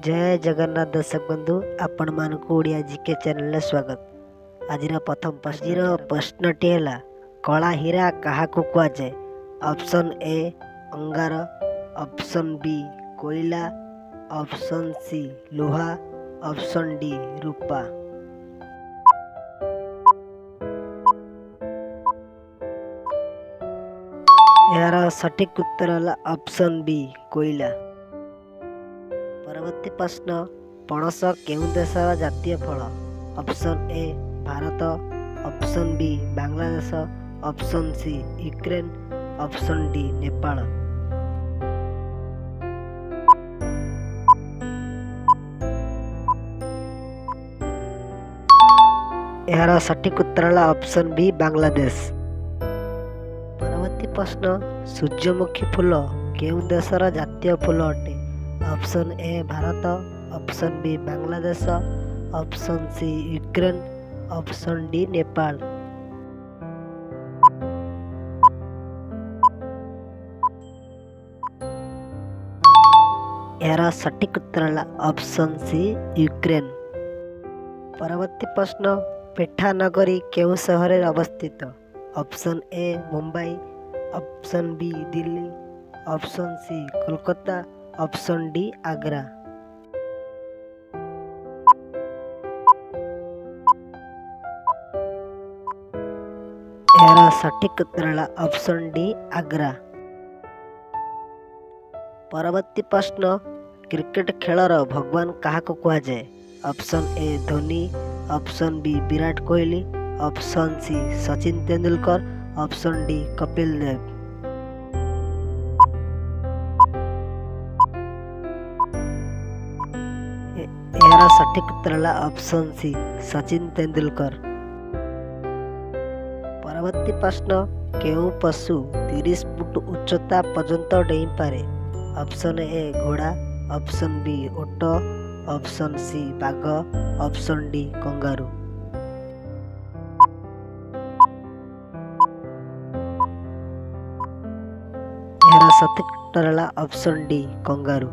ଜୟ ଜଗନ୍ନାଥ ଦର୍ଶକ ବନ୍ଧୁ, ଆପଣମାନଙ୍କୁ ଓଡ଼ିଆ ଜିକେ ଚ୍ୟାନେଲରେ ସ୍ୱାଗତ। ଆଜିର ପ୍ରଥମ ଆଜିର ପ୍ରଶ୍ନଟି ହେଲା, କଳା ହୀରା କାହାକୁ କୁହାଯାଏ? ଅପସନ୍ ଏ ଅଙ୍ଗାର, ଅପସନ୍ ବି କୋଇଲା, ଅପସନ୍ ସି ଲୁହା, ଅପସନ୍ ଡି ରୂପା। ଏହାର ସଠିକ୍ ଉତ୍ତର ହେଲା ଅପସନ୍ ବି କୋଇଲା। ପରବର୍ତ୍ତୀ ପ୍ରଶ୍ନ, ପଣସ କେଉଁ ଦେଶର ଜାତୀୟ ଫଳ? Option A Bharat, option B Bangladesh, option C Ukraine, option D Nepal. ଏହାର ସଠିକ୍ ଉତ୍ତର ହେଲା ଅପସନ୍ ବି ବାଂଲାଦେଶ। ପରବର୍ତ୍ତୀ ପ୍ରଶ୍ନ, ସୂର୍ଯ୍ୟମୁଖୀ ଫୁଲ କେଉଁ ଦେଶର ଜାତୀୟ ଫୁଲ ଅଟେ? Option A Bharat, option B Bangladesh, option C Ukraine, option D Nepal. ଏହାର ସଠିକ୍ ଉତ୍ତର ହେଲା ଅପସନ୍ ସି ୟୁକ୍ରେନ୍। ପରବର୍ତ୍ତୀ ପ୍ରଶ୍ନ, ପେଠା ନଗରୀ କେଉଁ ସହରରେ ଅବସ୍ଥିତ? Option A Mumbai, option B Delhi, option C Kolkata, option D Agra. ଏହାର ସଠିକ୍ ଉତ୍ତର ହେଲା ଅପସନ୍ ଡି ଆଗ୍ରା। ପରବର୍ତ୍ତୀ ପ୍ରଶ୍ନ, କ୍ରିକେଟ ଖେଳର ଭଗବାନ କାହାକୁ କୁହାଯାଏ? Option A Dhoni, option B Virat Kohli, option C Sachin Tendulkar, option D Kapil Dev. ଏହାର ସଠିକ୍ ଉତ୍ତର ହେଲା ଅପସନ୍ ସି ସଚିନ ତେନ୍ଦୁଲକର। ପରବର୍ତ୍ତୀ ପ୍ରଶ୍ନ, କେଉଁ ପଶୁ 30 ଫୁଟ ଉଚ୍ଚତା ପର୍ଯ୍ୟନ୍ତ ଡେଇଁପାରେ? ଅପସନ୍ ଏ ଘୋଡ଼ା, ଅପସନ୍ ବି ଓଟ, ଅପସନ୍ ସି ବାଘ, ଅପସନ୍ ଡି କଙ୍ଗାରୁ। ଏହାର ସଠିକ୍ ଉତ୍ତର ହେଲା ଅପସନ୍ ଡି କଙ୍ଗାରୁ।